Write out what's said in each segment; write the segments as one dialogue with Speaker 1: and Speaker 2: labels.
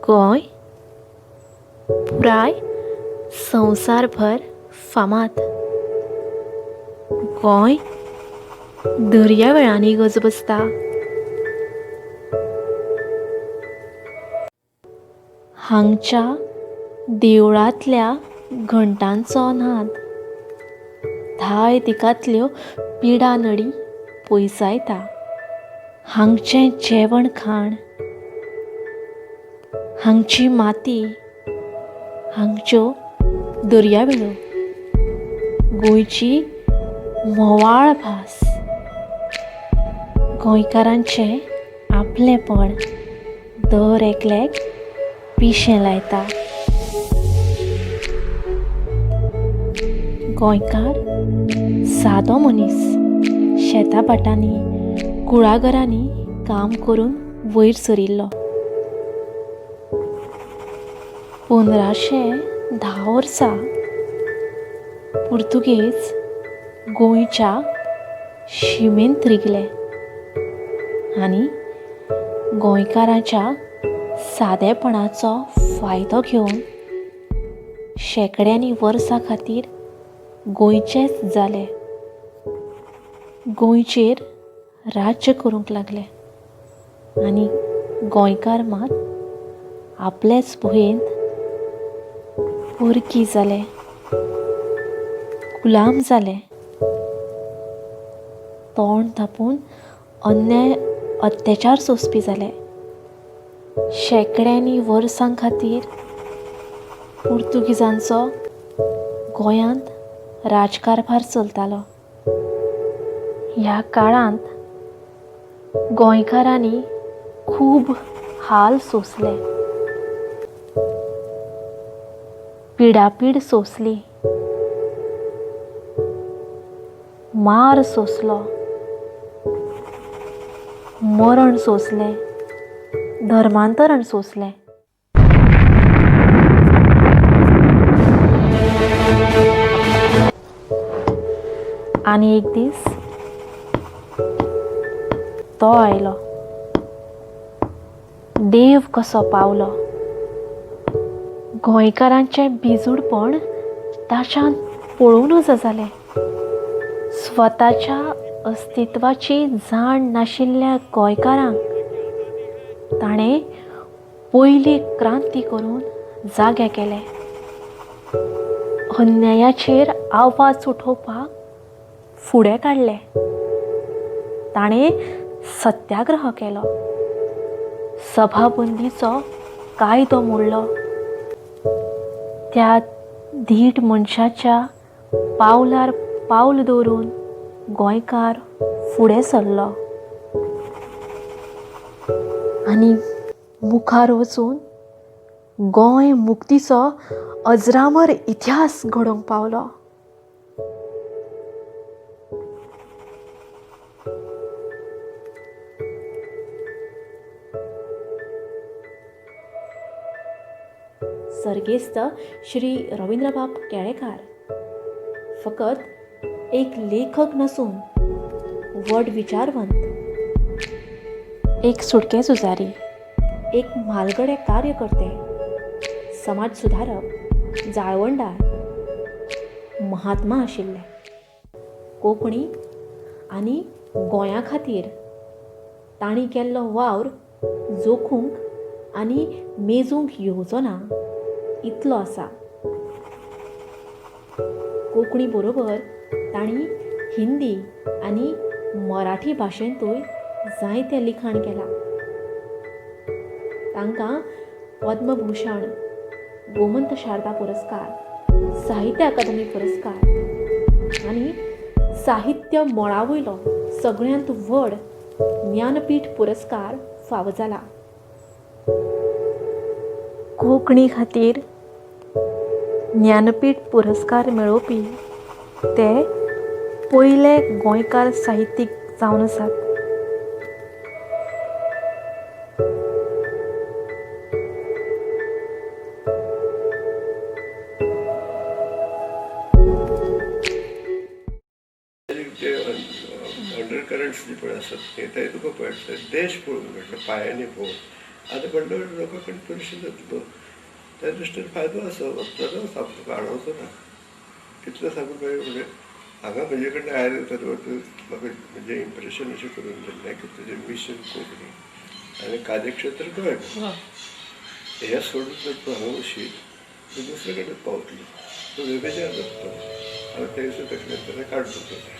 Speaker 1: गोंय पुराय संवसारभर फामाद. गोंय दर्यावेळांनी गजबजता. हांगच्या देवळांतल्या घंटांचो नाद धाय दिकांतल्यो पिडा नडी पयसायता. हांगचें जेवण खाण, हांगची माती, हांगच्यो दर्यावेळो, गोंयची म्होंवाळ भास, गोंयकारांचें आपलेंपण दर एकल्याक पिशें लायता. गोंयकार सादो मनीस शेता भाटांनी, कुळागरांनी काम करून वयर सरिल्लो. 1510 वर्सा पुर्तुगेज गोंयच्या शिमेंत रिगले आनी गोंयकाराच्या सादेपणाचो फायदो घेवन शेंकड्यांनी वर्सां खातीर गोंयचेच जाले. गोंयचेर राज्य करूंक लागले आनी गोंयकार मात आपलेच भुंयेंत परकी जाले, गुलाम जाले. तोंड धांपून अन्याय अत्याचार सोंसपी जाले. शेंकड्यांनी वर्सां खातीर पुर्तुगीजांचो गोंयांत राजकारभार चलतालो. ह्या काळांत गोंयकारांनी खूब हाल सोंसले, पिडापीड सोंसली, मार सोंसलो, मरण सोंसलें, धर्मांतरण सोंसलें. आनी एक दीस तो आयलो, देव कसो पावलो. गोंयकारांचें भिजूडपण ताच्यान पळोवं नजो जालें. स्वताच्या अस्तित्वाची जाण नाशिल्ल्या गोंयकारांक ताणें पयली क्रांती करून जागे केले. अन्यायाचेर आवाज उठोवपाक फुडें काडले. ताणें सत्याग्रह केलो, सभाबंदीचो कायदो मोडलो. त्या धीट मनशाच्या पावलार पावल दवरून गोंयकार फुडें सरलो आनी मुखार वचून गोंय मुक्तीचो अजरामर इतिहास घडोवंक पावलो. सर्गेस्त श्री रवींद्रबाब केळेकार फकत एक लेखक नासून व्हड विचारवंत, एक सुटके झुजारी, एक म्हालगडे कार्यकर्ते, समाज सुधारक, जाळवणदार, महात्मा आशिल्ले. कोंकणी आनी गोंया खातीर तांणी केल्लो वावर जोखूंक आनी मेजूंक येवचो ना इतलो आसा. कोंकणी बरोबर तांणी हिंदी आनी मराठी भाशेंतूय जायतें लिखाण केलां. तांकां पद्मभूषण, गोमंत शारदा पुरस्कार, साहित्य अकादमी पुरस्कार आनी साहित्य मळा वयलो सगळ्यांत व्हड ज्ञानपीठ पुरस्कार फावो जाला. कोंकणी खातीर ज्ञानपीठ पुरस्कार मेळोवपी ते पयले गोंयकार साहित्यीक जावन आसात.
Speaker 2: ते अंडर करंट्स जे पळय आसात ते तुका पळय देश पळोवंक मेळटा, पांयांनी भोंवन. आनी व्हडल्या व्हडल्या लोकां कडेन परिशद जातलो. त्या दृश्टीन फायदो आसा, वचपाचो आसा, तुका आडवचो ना. कितलें सांगून मागीर म्हणजे हांगा म्हजे कडेन आयलें तर म्हाका म्हजें इम्प्रेशन अशें करून दिल्लें की तुजें मिशन कोंकणी आनी कार्यक्षेत्र गोंय, हें सोडून जर तूं हांगा वशीत तूं दुसरे कडेन पावतलो, तूं वेबेजार जातलो. हांवें त्या दिसा तकलेंतल्यान काडून उडयलें.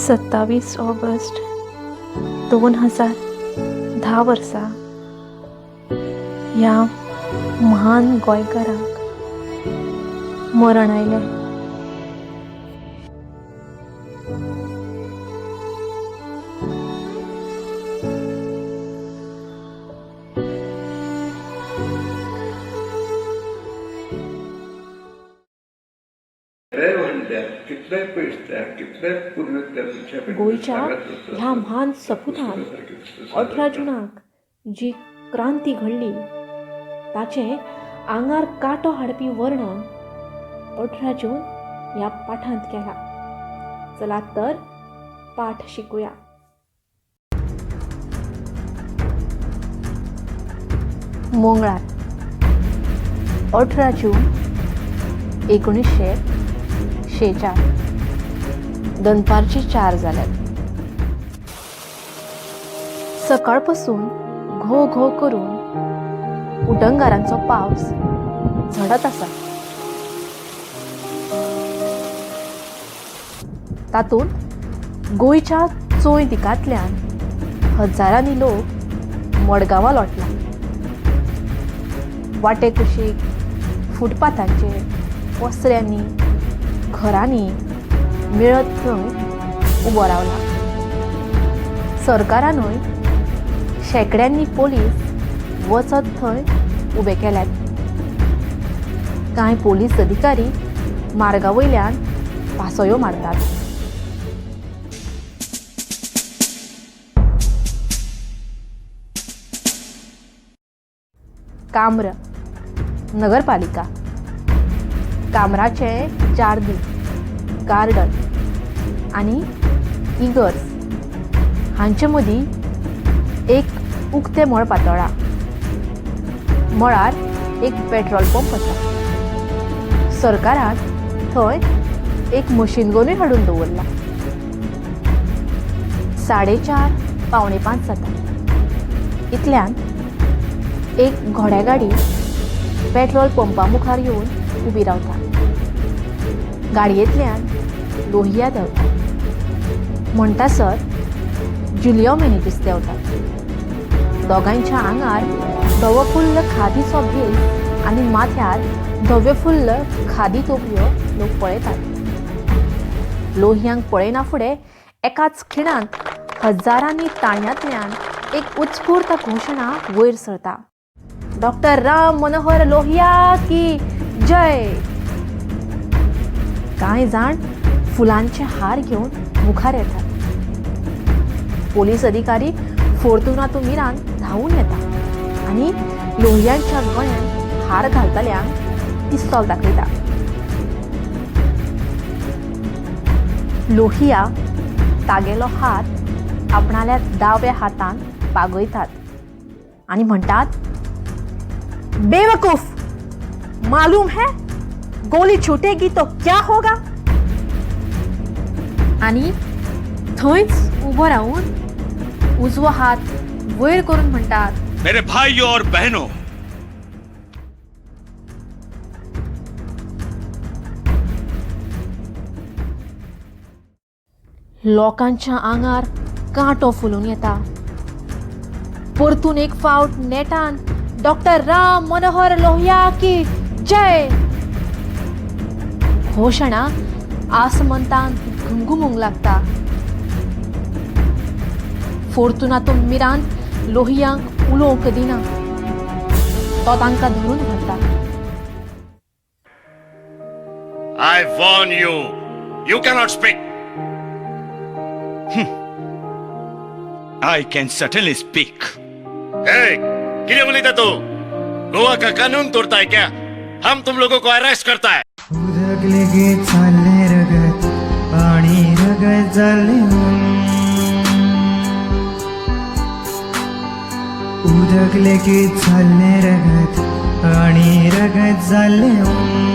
Speaker 1: 27 ऑगस्ट 2010 वर्सा ह्या महान गोंयकारांक मरण आयलें. गोंयच्या ह्या म्हान सपुतान 18 जूनाक जी क्रांती घडली ताचें आंगार कांटो हाडपी वर्णन 18 जून ह्या पाठांत केला. चलात तर पाठ शिकूया. मंगळार 18 जून 1946 दनपारची 4 जाल्यात. सकाळपासून घो घो करून उटंगारांचो पावस झडत आसा. तातूंत गोंयच्या चोंय दिकांतल्यान हजारांनी लोक मडगांवां लोटला. वाटे कुशीक फुटपाथांचेर, पसऱ्यांनी, घरांनी मेळत थंय उबो रावला. सरकारानूय शेंकड्यांनी पोलीस वचत थंय उबे केल्यात. कांय पोलीस अधिकारी मार्गा वयल्यान पासयो मारतात. काम्र नगरपालिका, काम्राचे जार्दी, गार्डन आनी इगर्ज हांचे मदीं एक उक्तें मळ पातळ्ळां. मळार एक पेट्रोल पंप आसा. सरकारान थंय एक मशीन गनूय हाडून दवरला. 4:30 4:45 जाता. इतल्यान एक घोड्यागाडी पेट्रोल पंपा मुखार येवन उबी रावता. गाडयेंतल्यान लोहिया देंवता. म्हणटासर जुलियो मेनेजीस देंवतात. दोगांयच्या आंगार धवोफुल्ल खादीचो भेस आनी माथ्यार धव्योफुल्ल खादी तोपयो लोक पळयतात. लोहियांक पळयना फुडें एकाच खिणांत हजारांनी ताळयांतल्यान एक उत्स्फूर्त घोशणा वयर सरता. डॉक्टर राम मनोहर लोहिया की जय. कांय जाण फुलांचे हार घेवन मुखार येतात. पोलीस अधिकारी फोर्तुनातो मिरांद धांवून येता आनी लोहियांच्या गळ्यांत हार घालतल्यांक पिस्तोल दाखयता. लोहिया तागेलो हात आपणाल्या दाव्या हातान पागयतात आनी म्हणटात, बेवकूफ, मालूम है गोली छूटेगी तो क्या होगा? आनी थंयच उबो रावून उजवो हात वयर करून म्हणटात,
Speaker 3: मेरे भाइयों और बहनों,
Speaker 1: लोकांच्या आंगार कांटो फुलून येता. परतून एक फावट नेटान डॉक्टर राम मनोहर लोहिया की जय घोशणा आसमंतान घुमघुमूंक लागता. फोर्तुनातो मिरांद लोहियांक उलोवंक दिना. तो तांकां धरून व्हरता.
Speaker 3: I warn you, you cannot speak. I can certainly speak.
Speaker 4: ए, कितें उलयता तूं? गोवा का कानून तोड़ता है क्या? हम तुम लोगों को अरेस्ट करता है.
Speaker 5: उदक लेगीत जाल्लें रगत आनी रगत जाल्लें हून. उदक लेगीत जाल्लें रगत आनी रगत जाल्लें हून.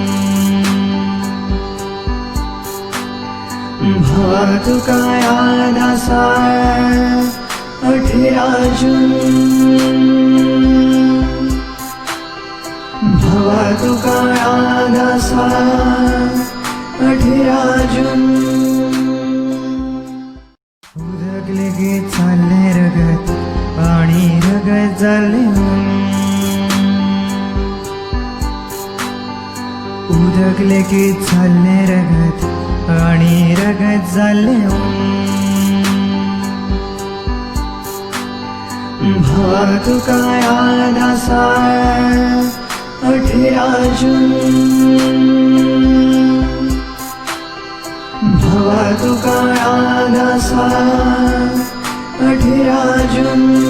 Speaker 5: भावा तुका याद आसा 18 जून, भावा तुका याद आसा 18 जून. उदक लेगीत जाल्लें रगत आनी रगत जाल्लें हून. उदक लेगीत जाल्लें रगत आनी रगत जाल्लें हून. भावा तुका याद आसा 18 जून, भावा तुका याद आसा 18 जून.